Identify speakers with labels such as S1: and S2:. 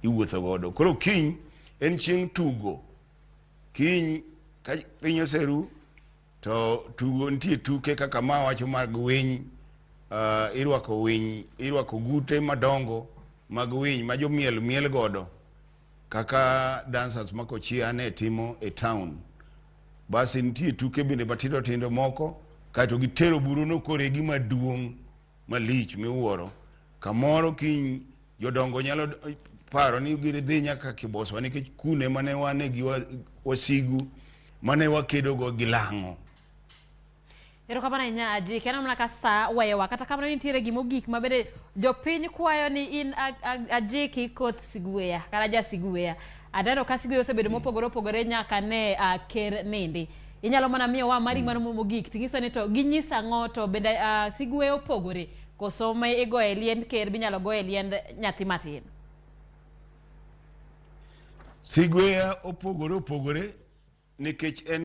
S1: iwuotho godo. Koro kiny en chieng' tugo. Kiny ka piny oseru to tugo nitie tuke kaka ma wacho mag winy, irwako winy, irwako gute madongo mag winy ma jomiel miel godo kaka dancers ma Kochia ne timo e town. Basi nitie tuke bende matindo tindo moko kaeto gitero buru no koro e gima duong' malich miwuoro. Kamoro kiny jodongo nyalo paro ni gidhi nyaka Kiboswa nikech kune mane wane gi wasigu mane wakedogo gi lang'o.
S2: Erokamano ahinya Ajiki, aneno mana ka saa weyowa, kata kamano nitiere gimogik ma bende jopiny kwayo ni in Ajiki koth Sigweya kata ja Sigweya. Aneno ka Sigweya osebedo mopogore opogore nyaka ne ker nindi. Inyalo mana miyowa mari mano mogik ting'iso ni to ginyisa ang'o to bende Sigweya opogore koso ma igoye e liend ker binyalo goye e liend nyathi matin.
S1: Sigweya opogore opogore nikech en